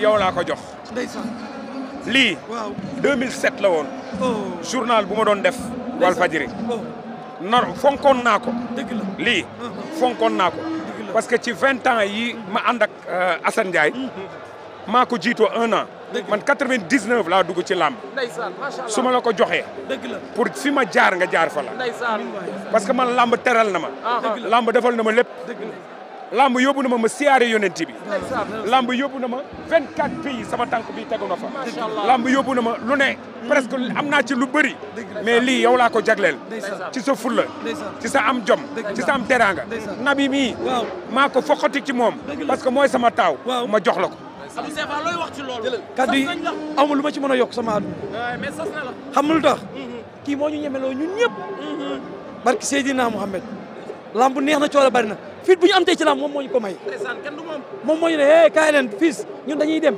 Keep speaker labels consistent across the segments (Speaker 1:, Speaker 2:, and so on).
Speaker 1: yow laa ko jox.
Speaker 2: ndeysaan.
Speaker 1: lii.
Speaker 2: waaw
Speaker 1: 2007 la woon. journal bu ma doon def. Walfadjri. fonkoon naa ko.
Speaker 2: dëgg la
Speaker 1: lii fonkoon naa ko. parce que ci 20 ans yi ma ànd ak Assane Ndiaye. maa ko jiitoo 1 an. man 99 laa dugg ci làmb.
Speaker 2: ndeysaan macha allah
Speaker 1: su ma la ko joxee.
Speaker 2: dëgg la
Speaker 1: pour fi ma jaar nga jaar fa la.
Speaker 2: ndeysaan
Speaker 1: parce que man làmb teral na ma. làmb defal na ma lépp. lamb yóbbu na ma siyaare yonent bi. lamb yóbbu na ma 24 pays sama tànk bi tegu na fa. lamb yóbbu na ma lu ne presque am naa ci lu bëri. mais lii yow laa ko jagleel. ci sa fulla ci sa am jom ci sa am teraanga. nabi mii maa ko foqati ci moom. parce que mooy sama taaw. ma jox la ko.
Speaker 2: Abou Sefa looy wax ci loolu. kaddu yi amul lu ma ci mën a yokk sama àdduna. mais sas na la. xam nga lu tax. kii moo ñu ñemeloo ñun ñëpp. barki Seydina Mohamed. lamb neex na coono bari na. fit bu ñu am tey ci lamb moom moo ñu ko may. moom moo ñu ne hey kaay leen fils ñun dañuy dem.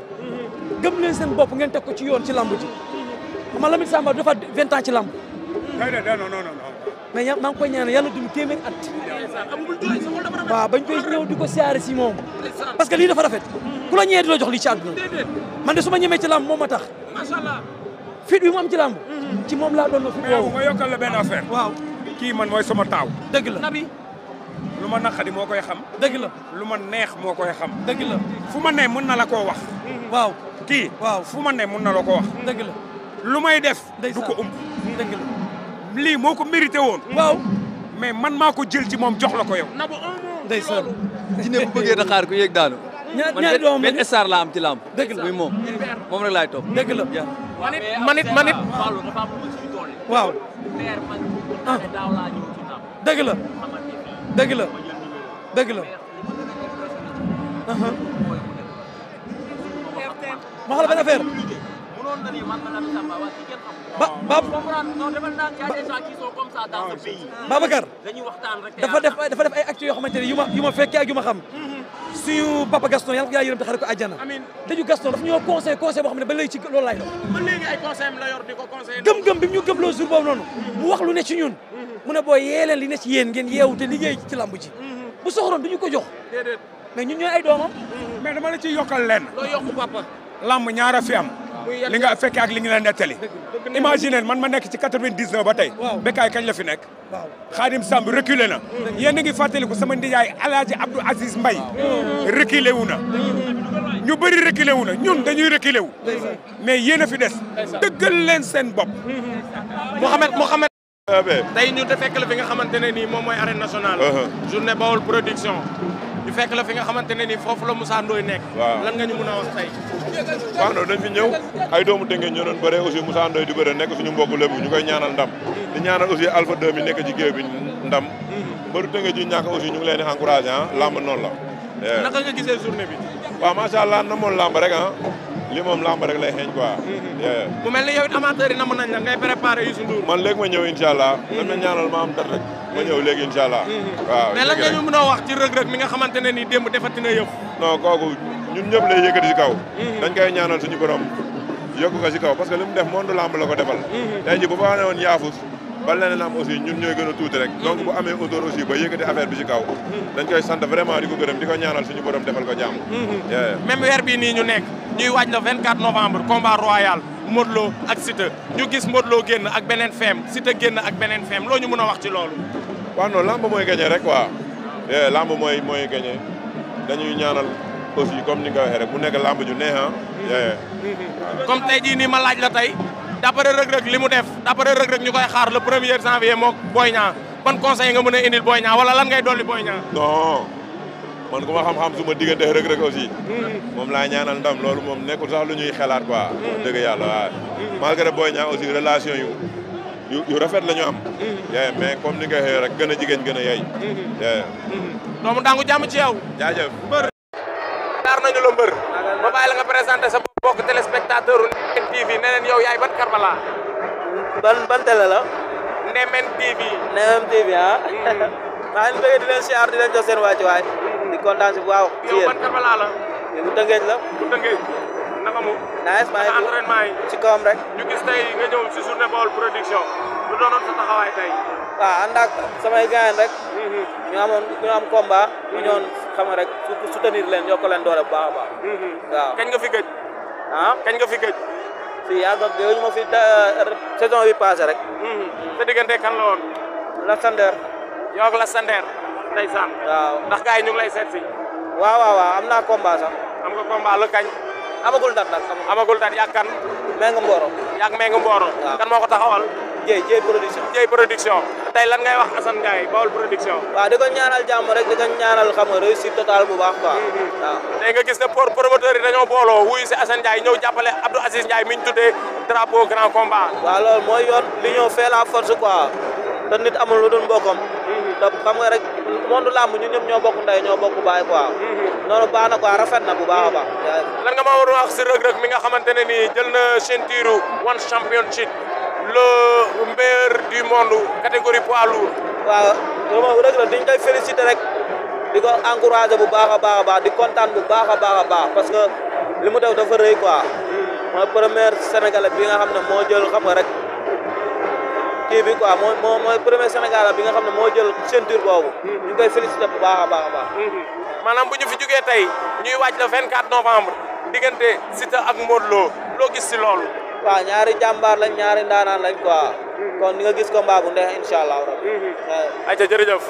Speaker 2: gëm leen seen bopp ngeen teg ko ci yoon ci lamb ji. xam nga Lamine Samba dafa 20 ans ci lamb.
Speaker 1: non.
Speaker 2: mais maa ngi koy ñaanal yàlla dund téeméeri at. waaw bañ koy ñëw di ko siyaare si moom. parce que lii dafa rafet. ku la ñëwee di la jox lii ci àdduna. man de su ma ñemee ci lamb moom ma tax. fit bi mu am ci lamb. ci moom laa doon fit woowu.
Speaker 1: ma yokkal la benn affaire.
Speaker 2: waaw
Speaker 1: kii man mooy sama taaw.
Speaker 2: dëgg la nabi.
Speaker 1: lu ma naqadi moo koy xam.
Speaker 2: dëgg la
Speaker 1: lu ma neex moo koy xam.
Speaker 2: dëgg la
Speaker 1: fu ma ne mën na la koo wax.
Speaker 2: waaw
Speaker 1: kii.
Speaker 2: waaw
Speaker 1: fu ma ne mën na la ko wax.
Speaker 2: dëgg la
Speaker 1: lu may def. du ko umb.
Speaker 2: dëgg la
Speaker 1: lii moo ko mérité woon.
Speaker 2: waaw
Speaker 1: mais man maa ko jël ci moom jox la ko yow.
Speaker 2: ndeysaan.
Speaker 3: Dine bu bëggee Dakar ku yéeg daanu.
Speaker 2: ñaari doom
Speaker 3: benn star la am ci lamb.
Speaker 2: dëgg la
Speaker 3: muy moom rek laay topp.
Speaker 2: dëgg la
Speaker 4: manit
Speaker 2: waaw. dëgg la dëgg la dëgg la. ma xool benn affaire. Babacar dafa def ay actes yoo xamante ne yu ma fekkee ak yu ma xam. suñu papa Gaston yàlla ko yàlla yërëm te xare ko àjjana. daju Gaston dafa ñoo conseil boo xam ne ba léegi ci loolu laay dox.
Speaker 4: ba léegi ay conseil la yor di ko conseil.
Speaker 2: gëm-gëm bi mu ñu gëmloo jour boobu noonu. mu wax lu ne ci ñun. mu ne booy yee leen li ne ci yéen ngeen yeewu te liggéey ci lamb ji. bu soxoroon du ñu ko jox. mais ñun ñooy ay doomam.
Speaker 1: mais dama la ciy yokkal lenn.
Speaker 4: loo yokk papa.
Speaker 1: lamb ñaara fi am. li nga fekkee ak li nga la nettali. imaginer man ma nekk ci 99 ba tey.
Speaker 2: waaw
Speaker 1: Bécaye kañ la fi nekk.
Speaker 2: waaw
Speaker 1: Khadim Samb reculé na. yéen a ngi fàttaliku sama ndiyaay Alaaji Abdou Aziz Mbaye reculé wu na. ñu bëri reculé wu na ñun dañuy reculé wu. mais yéen a fi des. dëggal leen seen bopp.
Speaker 4: Mouhamed. tey ñu fekk la fi nga xamante ne nii moom mooy arène nationale. journée Bawol production. ñu fekk la fi nga xamante ne nii foofu la Moussa Ndoye nekk. lan nga ñu mën a wax tey.
Speaker 5: waaw non dañ fi ñëw ay doomu Tëngéej ñoo doon bëre aussi Moussa Ndoye di bëre nekk suñu mbokku lépp ñu koy ñaanal ndam. di ñaanal aussi Alpha 2 mi nekk ci géew bi ndam. mbëru Tëngéej yi ñàkk aussi ñu ngi leen di encouragé lamb noonu la.
Speaker 4: naka nga gisee journée bi.
Speaker 5: waaw macha allah namoon lamb rek li moom lamb rek lay xeeñ quoi.
Speaker 4: mu mel ni yow it amateur yi namm nañ la ngay préparé Youssou Ndour.
Speaker 5: man léegi ma ñëw incha allah. dama ñaanal ma am dara rek. ma ñëw léegi incha allah. waaw
Speaker 4: mais lan nga ñu mën a wax ci rëg-rëg mi nga xamante ne nii démb defati na yëf.
Speaker 5: non kooku ñun ñëpp lay yëkkati si kaw. dañ koy ñaanal suñu borom yokku ko si kaw parce que li mu def monde lamb la ko defal. tey ji bu fa ne woon yaafus ba leneen am aussi ñun ñooy gën a tuuti rek. donc bu amee auteur aussi ba yëkkati affaire bi si kaw. dañ koy sant vraiment di ko gërëm di ko ñaanal suñu borom defal ko jàmm.
Speaker 4: même weer bii nii ñu nekk ñuy waaj le 24 novembre combat royal Modou Lo ak Siteu ñu gis Modou Lo génn ak beneen feem Siteu génn ak beneen feem loo ñu mën a wax ci loolu.
Speaker 5: waaw non lamb mooy gagné rek quoi. lamb mooy gagné dañuy ñaanal aussi comme ni nga waxee rek mu nekk lamb ju neex
Speaker 4: comme tey jii nii ma laaj la tey d'après Reug Reug li mu def d'après Reug Reug ñu koy xaar le 1er janvier mook Boy Niang ban conseil nga mën a indil Boy Niang wala lan ngay dolli Boy Niang.
Speaker 5: non man ku ma xam-xam su ma diggante Reug Reug aussi. moom laa ñaanal ndam loolu moom nekkul sax lu ñuy xelaat quoi. dëgg yàlla waaw. malgré Boy Niang aussi relation yu rafet la ñu am. mais comme ni nga waxee rek gën a jigéen gën a yey.
Speaker 4: doomu dangu jàmm ci yow.
Speaker 5: jaajëf.
Speaker 4: mbër. jaar nañu la mbër. ba bàyyi la nga présenté sa mbokk téléspectateur Ndémen TV ne leen yow yaay ban Karbala.
Speaker 6: ban télé la.
Speaker 4: Ndémen TV.
Speaker 6: Ndémen TV ah. maa ngi bëgg di leen siyaar di leen jox seen wàccuwaay. di kontaan si bu baax.
Speaker 4: yow ban Karbala la.
Speaker 6: bu Tëngéej la.
Speaker 4: bu Tëngéej. naka mu.
Speaker 6: nice maa ngi
Speaker 4: entraînement yi.
Speaker 6: ci kawam rek.
Speaker 4: ñu gis tey nga ñëw si journée Bawol production. lu doonoon sa taxawaay tey.
Speaker 6: waaw ànd ak samay gaañ rek. ñu am combat. ñu ñëwoon xam nga rek soutenir leen yokk leen doole bu baax a baax. waaw
Speaker 4: kañ nga fi gëj.
Speaker 6: ah
Speaker 4: kañ nga fi gëj.
Speaker 6: fii yàgg ak yooyu ma fi saison bi passé rek.
Speaker 4: sa diggante kan la woon.
Speaker 6: la Sander.
Speaker 4: yow ak la Sander. ndeysaan.
Speaker 6: waaw
Speaker 4: ndax gars yi ñu ngi lay seet si.
Speaker 6: waaw am naa combat sax.
Speaker 4: am nga combat la kañ.
Speaker 6: amagul dat nag
Speaker 4: amagul dat yàgg kan.
Speaker 6: Mengu Mboro.
Speaker 4: yàgg Mengu Mboro. kan moo ko taxawal.
Speaker 6: Jéy production.
Speaker 4: Jéy production. tey lan ngay wax Assane Ndiaye Baol production.
Speaker 6: waaw di ko ñaanal jàmm rek di ko ñaanal xam nga réussite totale bu baax quoi. waaw
Speaker 4: tey nga gis ne promoteur yi dañoo booloo wuyu si Assane Ndiaye ñëw jàppale Abdou Aziz Ndiaye mi ñu tuddee drapeau grand combat.
Speaker 6: waaw loolu mooy yoon l'union fait la force quoi te nit amul lu dul mbokkam. te xam nga rek monde làmb ñun ñëpp ñoo bokk ndey ñoo bokk baay quoi. noonu baax na quoi rafet na bu baax a baax.
Speaker 4: lan nga ma war a wax si Reug Reug mi nga xamante ne nii jël na ceinture One Championship le meilleur du monde catégorie poids lourd.
Speaker 6: waaw Reug Reug dañ koy féliciter rek di ko encourager bu baax a baax di kontaan bu baax a baax parce que li mu def dafa rëy quoi. mooy premier sénégalais bi nga xam ne moo jël xam nga rek kii bi quoi mooy premier sénégalais bi nga xam ne moo jël ceinture boobu. ñu koy féliciter bu baax a baax.
Speaker 4: maanaam bu ñu fi jógee tey ñuy wàcc le 24 novembre diggante Siteu ak Modou Lo loo gis si loolu.
Speaker 6: waaw ñaari jàmbaar lañ ñaari ndaanaan lañ quoi. kon ni nga gis combat bu neex incha allah.
Speaker 4: ayca jërëjëf.